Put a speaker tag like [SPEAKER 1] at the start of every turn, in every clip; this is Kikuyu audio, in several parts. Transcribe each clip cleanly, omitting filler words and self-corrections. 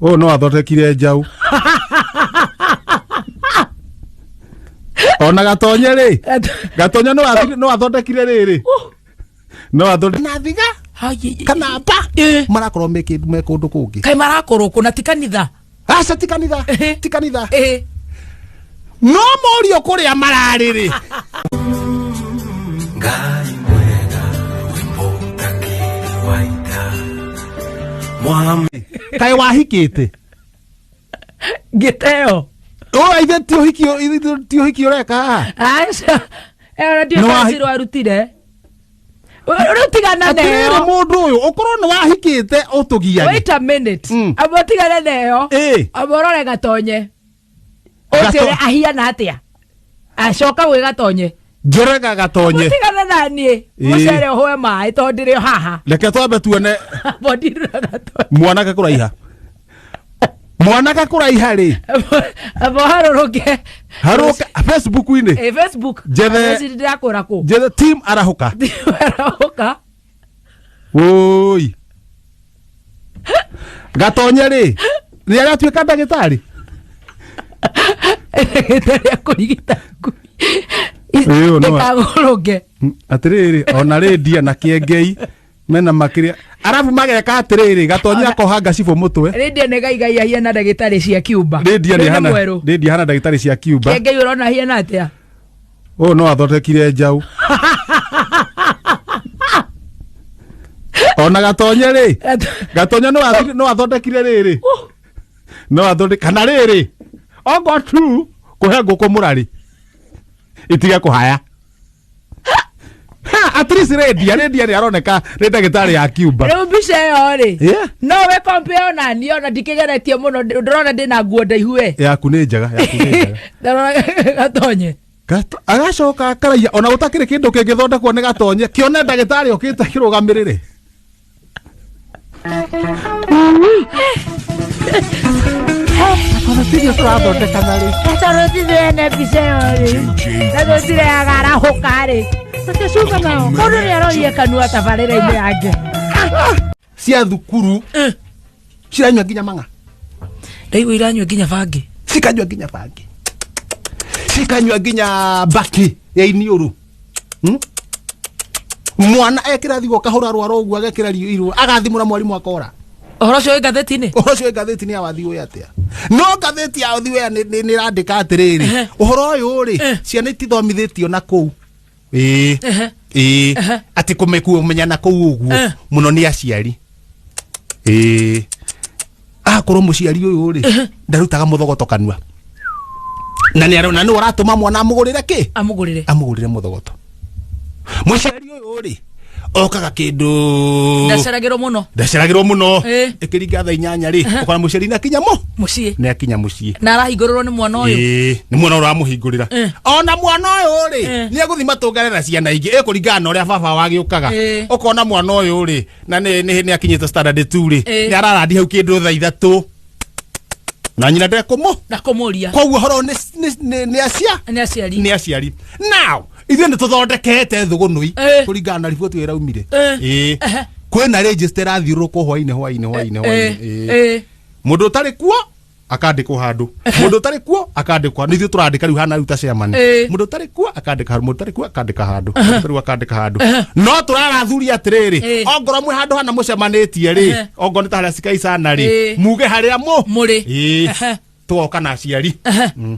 [SPEAKER 1] Ũyũ no athondekire njaũ. Ona gatonye rĩ, gatonye no athi- no athondekire rĩrĩ. No athondekire na thiga kana mba marakorwo me kĩndũ me kũndũ kũngĩ.
[SPEAKER 2] Kaĩ marakorwo kũ na ti kanitha?
[SPEAKER 1] Aca ti kanitha, ti kanitha. No morio kũrĩa mararĩ rĩ.
[SPEAKER 3] Ngai mwega wĩ mũtangĩri wa ita Mwami
[SPEAKER 1] Kaĩ wahikĩte?
[SPEAKER 2] Ngĩteo.
[SPEAKER 1] Ũũ ithe ti ũhiki ithe ti ũhiki ũreka haha.
[SPEAKER 2] Aca. Ĩyo ndio
[SPEAKER 1] Nĩ wahi-
[SPEAKER 2] kaci rwarutire. Rĩu tigana
[SPEAKER 1] Atĩrĩrĩ
[SPEAKER 2] nayo.
[SPEAKER 1] mũndũ ũyũ ũkorwo nĩ wahikĩte ũtũgiage.
[SPEAKER 2] Wait a minute. Amba tigane nayo. Amba ũrore gatonye. Ũnjĩre ahiana atĩa. Acoka gwĩ gatonye.
[SPEAKER 1] Njorega gatonye.
[SPEAKER 2] Mũtigane na niĩ. Mũcere ũhũe maĩ tondũ ndĩrĩ o haha.
[SPEAKER 1] Reke twambe tuone
[SPEAKER 2] Amba ndirura gatonye.
[SPEAKER 1] mwanake kũraiha. Mwanake kũraiha rĩ.
[SPEAKER 2] Amba ũharũrũke.
[SPEAKER 1] Harũka Facebook-inĩ.
[SPEAKER 2] Ĩ Facebook.
[SPEAKER 1] Njethe-
[SPEAKER 2] Ngwĩciria ndĩrakũra kũ.
[SPEAKER 1] Njethe team arahũka.
[SPEAKER 2] Arahũka.
[SPEAKER 1] Woi. Gatonye rĩ. Nĩ aratuĩka ndagĩtarĩ.
[SPEAKER 2] Ndagĩtarĩ rĩa kũrigita ngui.
[SPEAKER 1] Ĩyo no-
[SPEAKER 2] Ndĩkagũrũke.
[SPEAKER 1] Atĩrĩrĩ ona rĩndia na kĩengei mena makĩria arabu mageka atĩrĩrĩ gatonye akoha ngacibũ mũtwe
[SPEAKER 2] Rĩndia nĩ gaigai ahiana ndagĩtarĩ cia Cuba.
[SPEAKER 1] rĩndia nĩ
[SPEAKER 2] Rĩu nĩ
[SPEAKER 1] hana
[SPEAKER 2] mwerũ.
[SPEAKER 1] rĩndia hana ndagĩtarĩ cia Cuba
[SPEAKER 2] Kĩengei ũrona ahiana atĩa?
[SPEAKER 1] ũyũ no athondekire njaũ ona gatonye rĩ gatonye no athi- no athondekire rĩrĩ no athondeke kana rĩrĩ ongo tu kũhe ngũkũ mũrarĩ itige kũhaya Ha, at least rĩndia rĩndia nĩ aroneka nĩ ndagĩtarĩ ya Cuba
[SPEAKER 2] Rĩu mbica ĩyo rĩ.
[SPEAKER 1] Yeah.
[SPEAKER 2] No we compare ona niĩ ona ndikĩgeretie mũno ndĩrona ndĩna nguo ndaihu we.
[SPEAKER 1] Yaku nĩ njega, yaku nĩ njega.
[SPEAKER 2] Ndarora gatonye.
[SPEAKER 1] Agacoka akaraia ona gũtakĩrĩ kĩndũ kĩngĩthondekwo nĩ gatonye kĩone ndagĩtarĩ okĩte kĩrũgamĩrĩre. Tondũ tũrathondekana rĩ.
[SPEAKER 2] Tondũ tithuĩ ene mbica ĩyo rĩ. Na tũtirĩ agarahũka rĩ. Tũticuka nao. Mũndũ nĩ arorie kanua tabarĩra-inĩ yake.
[SPEAKER 1] Cia thukuru ciranyua nginya mang'a.
[SPEAKER 2] Ndaigua iranyua nginya bangi.
[SPEAKER 1] Cikanyua nginya bangi. Cikanyua nginya mbaki ya iniũrũ. Mwana ekĩra thigo kahũra rwaro ũguo agekĩra irũ agathimũra mwarimũ akora.
[SPEAKER 2] Ũhoro ũcio wĩ ngathĩti-inĩ?
[SPEAKER 1] Ũhoro ũcio wĩ ngathĩti-inĩ ya wathi ũyũ atĩa? No ngathĩti ya wathi ũyũ nĩ ĩrandĩka atĩrĩrĩ, ũhoro ũyũ rĩ, ciana itithomithĩtio na kũu. Ĩĩ. Ĩĩ. Atĩ kũmenya na kũu ũguo mũno nĩ aciari. Ĩĩ. Akorwo mũciari ũyũ rĩ, ndarutaga mũthogoto kanua. Na nĩ arona nĩ ũratũma mwana amũgũrĩre kĩ?
[SPEAKER 2] Amũgũrĩre.
[SPEAKER 1] Amũgũrĩre mũthogoto. Mũciari ũyũ rĩ, okaga kĩndũ
[SPEAKER 2] Ndaceragĩrwo mũno.
[SPEAKER 1] Ndaceragĩrwo mũno. Ĩkĩringa thaa 8 rĩ, ũkona mũciari nĩ akinya mũ.
[SPEAKER 2] Mũciĩ.
[SPEAKER 1] Nĩ akinya mũciĩ.
[SPEAKER 2] Na arahingũrĩrwo nĩ mwana ũyũ.
[SPEAKER 1] Ĩĩ, nĩ mwana ũramũhingũrĩra. Ona mwana ũyũ rĩ, nĩ egũthiĩ matũngane na ciana ingĩ, ĩkũringana na ũrĩa baba wagĩũkaga. Ũkona mwana ũyũ rĩ, na nĩ akinyĩte standard 2 rĩ, nĩ ararandi hau kĩndũ thaa 3. Na nyina ndekũmũ.
[SPEAKER 2] Ndakũmũria.
[SPEAKER 1] Koguo ũhoro nĩ acia.
[SPEAKER 2] Nĩ aciari.
[SPEAKER 1] Nĩ aciari. Now, ithuĩ nĩ tũthondekete thũgũnũi kũringana na riboti ĩrĩa ĩraumire. Ĩĩ. Kwĩna register ĩrathiũrũrũkwo hwainĩ hwainĩ hwainĩ hwainĩ. Ĩĩ. Mũndũ ũtarĩ kuo akandĩkwo handũ. Mũndũ ũtarĩ kuo akandĩkwo. Nĩ ithuĩ tũrandĩka rĩu hana rĩu ta chairman. Mũndũ ũtarĩ kuo akandĩka handũ, mũndũ ũtarĩ kuo akandĩka handũ, mũndũ ũtarĩ kuo akandĩka handũ. No tũrarathuria atĩrĩrĩ, ongorwo mwĩ handũ hana mũcemanĩtie rĩ, ongorwo nĩ ta harĩa cikaicana rĩ, muge harĩa mũ
[SPEAKER 2] mũrĩ.
[SPEAKER 1] Ĩĩ. Tũgoka na aciari.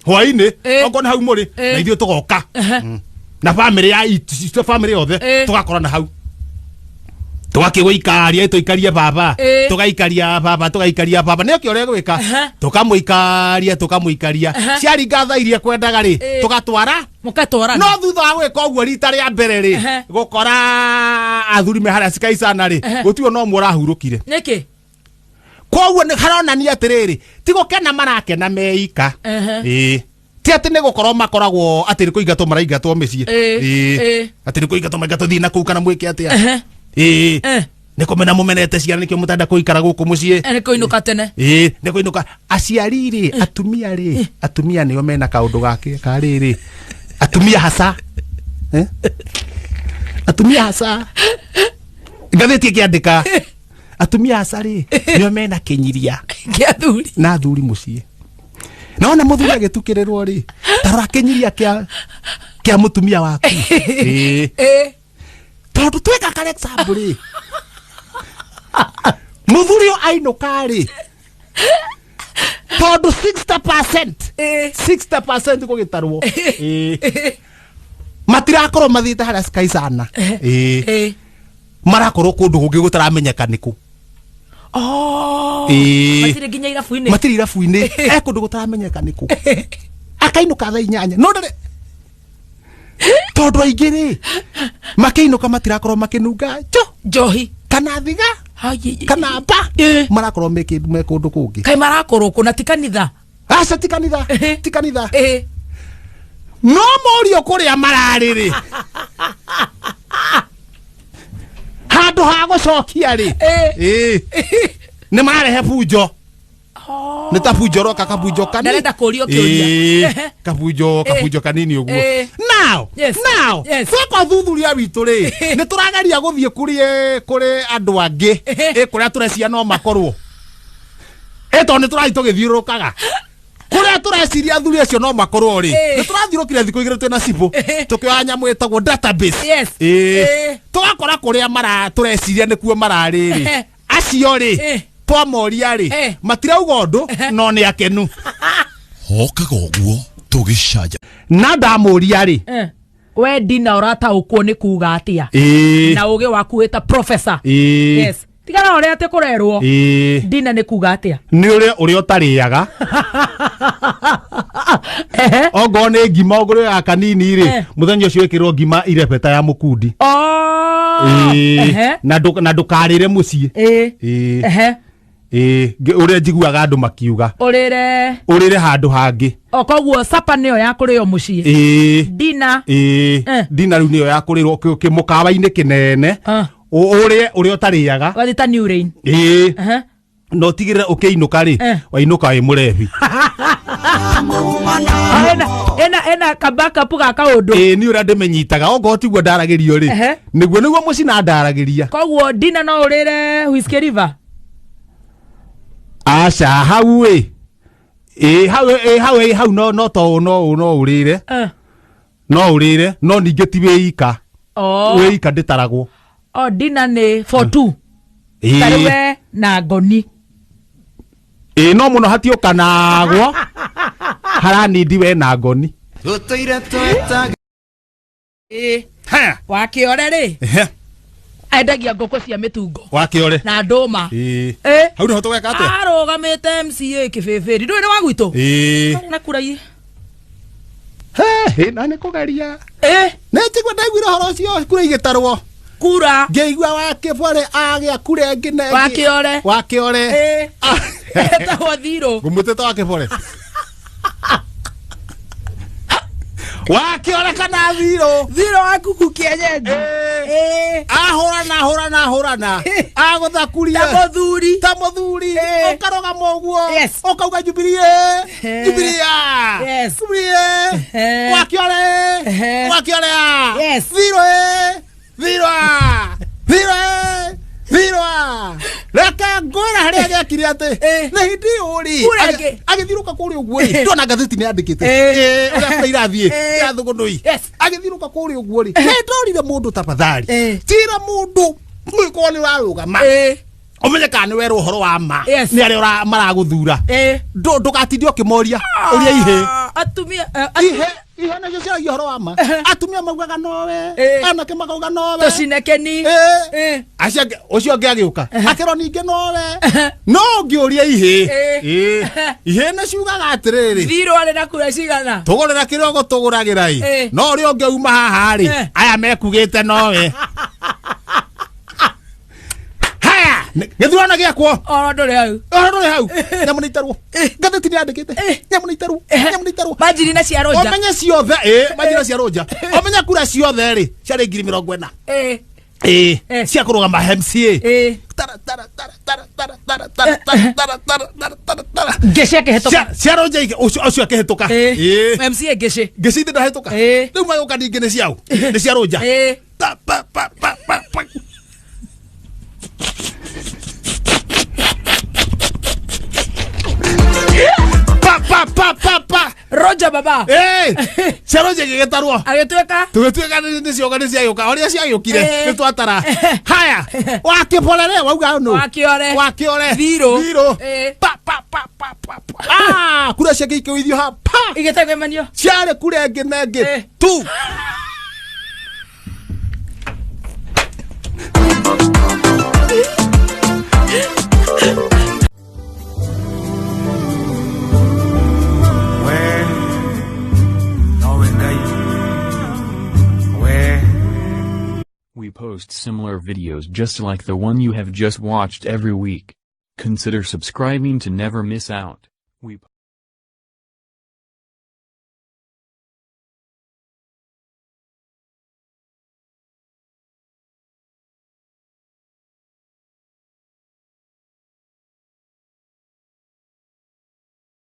[SPEAKER 1] Hwainĩ, ongorwo nĩ hau mũrĩ, na ithuĩ tũgoka. Na bamĩrĩ ya itũ, bamĩrĩ yothe, tũgakorana hau. Tũgakĩgũikaria, tũikarie baba. Tũgaikaria baba, tũgaikaria baba. Nĩ ũkĩ ũrĩa gwĩka? Tũkamũikaria, tũkamũikaria. Ciaringa thaa iria kwendaga rĩ, tũgatwara.
[SPEAKER 2] Mũkatwarana.
[SPEAKER 1] No thutha wa gwĩka ũguo rita rĩa mbere rĩ, gũkora athuri me harĩa cikaicana rĩ, gũtirĩ ona ũmwe ũrahurũkire.
[SPEAKER 2] Nĩkĩ?
[SPEAKER 1] Koguo nĩ haronania atĩrĩrĩ, ti gũkena marakena meika. Ĩĩ. Ti atĩ nĩ gũkorwo makoragwo atĩ nĩ kũingatwo maraingatwo mĩciĩ. Ĩĩ. Atĩ nĩ kũingatwo maraingatwo thiĩ na kũu kana mwĩke atĩa. Ĩĩ. Nĩ kũmena mũmenete ciana nĩkĩo mũtenda kũikara gũkũ mũciĩ.
[SPEAKER 2] Nĩ kũinũka tene.
[SPEAKER 1] Ĩĩ, nĩ kũinũka. Aciari rĩ, atumia rĩ, atumia nĩo mena kaũndũ gake ka rĩrĩ. Atumia hasa. Atumia hasa. Ngathĩti ĩkĩandĩka. Atumia aca rĩ, nĩo mena kĩnyiria
[SPEAKER 2] Kĩa athuri.
[SPEAKER 1] Na athuri mũciĩ. Naona mũthuri agĩtukĩrĩrwo rĩ, tarora kĩnyiria kĩa mũtumia waku. Ĩĩ. Tondũ twĩka ka example rĩ, mũthuri ũyũ ainũka rĩ, tondũ 60% 60% gũgĩtarwo, ĩĩ, matirakorwo mathiĩte harĩa Sky sana, ĩĩ, marakorwo kũndũ kũngĩ gũtaramenyeka nĩkũ.
[SPEAKER 2] Oh.
[SPEAKER 1] Ĩĩ.
[SPEAKER 2] Matirĩ nginya irabu-inĩ.
[SPEAKER 1] Matirĩ irabu-inĩ, e kũndũ gũtaramenyeka nĩkũ, akainũka thaa 8, no ndĩrĩ, tondũ aingĩ rĩ, makĩinũka matirakorwo makĩnunga njo
[SPEAKER 2] Njohi.
[SPEAKER 1] Kana thiga
[SPEAKER 2] Ai,
[SPEAKER 1] kana mba, marakorwo me kũndũ kũngĩ.
[SPEAKER 2] Kaĩ marakorwo kũ na ti kanitha?
[SPEAKER 1] Aca, ti kanitha, ti kanitha. No morio kũrĩa mararĩ rĩ, handũ ha gũcokia rĩ, ĩĩ, nĩ marehe bunjo, nĩ ta bunjo roka, kabunjo kanini.
[SPEAKER 2] Ndarenda kũũrio kĩũria.
[SPEAKER 1] Ĩĩ, kabunjo kanini ũguo. Now, now, tweka ũthuthuria witũ rĩ, nĩ tũrageria gũthiĩ kũrĩ andũ angĩ, ĩ kũrĩa tũrecia no makorwo, ĩ tondũ nĩ tũrathiĩ tũgĩthiũrũrũkaga kũrĩa tũreciria athuri acio no makorwo rĩ, nĩ tũrathiũrũkire thikũ 2 twĩna cibũ, tũkĩoya nyamũ ĩtagwo database.
[SPEAKER 2] Ĩĩ.
[SPEAKER 1] Tũgakora kũrĩa mara tũreciria nĩkuo mararĩ rĩ, acio rĩ, twamoria rĩ, matirauga ũndũ, no nĩ akenu.
[SPEAKER 4] Hokaga ũguo tũgĩcanja.
[SPEAKER 1] Na ndamũria rĩ,
[SPEAKER 2] We ndina ũrataũkwo nĩ kuga atĩa
[SPEAKER 1] Ĩĩ.
[SPEAKER 2] na ũgĩ waku wĩta professor?
[SPEAKER 1] Ĩĩ.
[SPEAKER 2] Yes, tigana na ũrĩa atĩ kũrerwo.
[SPEAKER 1] Ĩĩ.
[SPEAKER 2] Ndina nĩ kuga atĩa?
[SPEAKER 1] Nĩ ũrĩa ũtarĩaga. Ongorwo nĩ ngima ũngũrĩaga kanini rĩ, mũthenya ũcio wĩkĩrwo ngima irebeta ya mũkundi.
[SPEAKER 2] Oh.
[SPEAKER 1] Ĩĩ. Na ndũkarĩre mũciĩ. Ĩĩ. Ĩĩ, ũrĩa njiguaga andũ makiuga,
[SPEAKER 2] Ũrĩre
[SPEAKER 1] ũrĩre handũ hangĩ.
[SPEAKER 2] O koguo sapa nĩyo ya kũrĩo mũciĩ.
[SPEAKER 1] Ĩĩ.
[SPEAKER 2] Ndina.
[SPEAKER 1] Ĩĩ, ndina rĩu nĩyo ya kũrĩrwo kĩmũkawa-inĩ kĩnene. Ũrĩe ũrĩa ũtarĩaga.
[SPEAKER 2] Wathiĩ ta New Rain.
[SPEAKER 1] Ĩĩ. Na ũtigĩrĩre ũkĩinũka rĩ, wainũka wĩ mũrebi.
[SPEAKER 2] Ah, ena kabackup ga kaũndũ.
[SPEAKER 1] Ĩĩ, niĩ ũrĩa ndĩmĩnyitaga, ongorwo tiguo ndaragĩrio rĩ, nĩguo mũcina ndaragĩria.
[SPEAKER 2] Koguo ndina no ũrĩre Whiskey River?
[SPEAKER 1] Aca, hau ĩ, ĩĩ, hau, ĩ hau, ĩ hau, no to no ũrĩre. No ũrĩre, no ningĩ ti wĩ ika.
[SPEAKER 2] Oh.
[SPEAKER 1] Wĩ ika ndĩtaragwo.
[SPEAKER 2] O ndina nĩ for two.
[SPEAKER 1] Ĩĩ.
[SPEAKER 2] Tarĩ we na ngoni.
[SPEAKER 1] Ĩĩ, no mũno hatiũkanagwo, haranindi we na ngoni.
[SPEAKER 3] Tũtũire twetaga.
[SPEAKER 2] Ĩĩ. Wakĩore rĩ, endagia ngũkũ cia mĩtungo
[SPEAKER 1] Wakĩore.
[SPEAKER 2] Na ndũma.
[SPEAKER 1] Ĩĩ.
[SPEAKER 2] Ĩ.
[SPEAKER 1] Hau nĩho tũgeka atĩa?
[SPEAKER 2] Arũgamĩte MCA kĩbĩbĩri, ndũĩ nĩ wa gwitũ.
[SPEAKER 1] Ĩĩ.
[SPEAKER 2] Arĩ na kura i
[SPEAKER 1] He, na nĩ kũgeria.
[SPEAKER 2] Ĩ.
[SPEAKER 1] Nĩ njigua, ndaiguire ũhoro ũcio, kura igĩtarwo.
[SPEAKER 2] Kura.
[SPEAKER 1] Ngĩigua wakĩbore agĩa kura ĩngĩ na ĩngĩ.
[SPEAKER 2] Wakĩore.
[SPEAKER 1] Wakĩore.
[SPEAKER 2] Ĩ. Etagwo Thirũ.
[SPEAKER 1] Ngũmwĩtĩte wakĩbore. Wakĩore kana Thirũ.
[SPEAKER 2] Thirũ wa kuku kienyeji. Ĩ.
[SPEAKER 1] Ahũrana, ahũrana, ahũrana, agũthakuria
[SPEAKER 2] Ta mũthuri.
[SPEAKER 1] Ta mũthuri. Ũkarũgama ũguo, ũkauga Jubilee, Jubilee, Jubilee. Wakĩore, wakĩore. Thirũ, Thirũ, Thirũ, Thirũ. Reke ngwĩra harĩa gĩekire atĩ nĩ hĩndĩ ĩyo rĩ,
[SPEAKER 2] Kura ĩngĩ.
[SPEAKER 1] Agĩthiũrũka kũrĩa ũguo rĩ, ndona ngathĩti nĩ yandĩkĩte. Ĩĩ, ũrĩa kura irathiĩ ya thũgũnũi, agĩthiũrũka kũrĩa ũguo rĩ, nĩ ndorire mũndũ, tafadhali tira mũndũ mwĩkorwo nĩ ũrarũgama, ũmenye kana nĩ werwo ũhoro wa ma nĩ arĩa maragũthura. Ndũgatinde ũkĩmoria ũrĩa ihĩ.
[SPEAKER 2] Atumia
[SPEAKER 1] Ihe, ihe nacio ciaragia ũhoro wa ma. Atumia maugaga nowe, anake makauga nowe.
[SPEAKER 2] Tũcinekeni.
[SPEAKER 1] Ĩĩ. Acio ũcio ũngĩ agĩũka akĩrwo ningĩ nowe, no ũngĩũria ihĩ. Ĩĩ. Ihĩ nĩ ciugaga atĩrĩrĩ,
[SPEAKER 2] Thirũ arĩ na kura cigana?
[SPEAKER 1] Tũgũrĩra kĩrĩa ũgũtũgũragĩra ĩ, no ũrĩa ũngĩ uma haha rĩ, aya mekugĩte nowe. Haya, gĩthurano gĩakwo.
[SPEAKER 2] Oro ndũrĩ hau.
[SPEAKER 1] Oro ndũrĩ hau. Nyamũ nĩ itarwo, ngathĩti nĩ yandĩkĩte nyamũ nĩ itarwo, nyamũ nĩ itarwo.
[SPEAKER 2] Manjiri na cia Rũnja.
[SPEAKER 1] Ũmenye ciothe, ĩ, manjiri na cia Rũnja, ũmenye kura ciothe rĩ, ciarĩ 40,000. Ĩ, cia kũrũgama MCA. Tara tara tara tara tara tara tara tara tara tara tara tara tara.
[SPEAKER 2] Ngĩci akĩhĩtũka.
[SPEAKER 1] Cia Rũnja ũcio akĩhĩtũka. Ĩ.
[SPEAKER 2] MCA Ngĩci.
[SPEAKER 1] Ngĩci ithe ndahĩtũka. Rĩu magũka ningĩ nĩ ciao, nĩ cia Rũnja. Ta pa pa pa pa pa.
[SPEAKER 2] Roger baba.
[SPEAKER 1] Ĩ, cia Roger igĩgĩtarwo.
[SPEAKER 2] Agĩtuĩka.
[SPEAKER 1] Tũgĩtuĩka nĩ cioka nĩ ciagĩũka ũrĩa ciagĩũkire
[SPEAKER 2] Eh.
[SPEAKER 1] nĩ twatara haya wakĩborere wauga nũ
[SPEAKER 2] Wakĩore.
[SPEAKER 1] wakĩore
[SPEAKER 2] Thirũ.
[SPEAKER 1] thirũ
[SPEAKER 2] Eh.
[SPEAKER 1] pa pa pa pa pa pa ah kura ciake ikĩũithio ha pa
[SPEAKER 2] Igĩtengemanio.
[SPEAKER 1] ciarĩ kura ĩngĩ na ĩngĩ
[SPEAKER 2] Eh.
[SPEAKER 1] tu.
[SPEAKER 3] We nowe Ngai we.
[SPEAKER 5] We post similar videos just like the one you have just watched every week. Consider subscribing to never miss out. We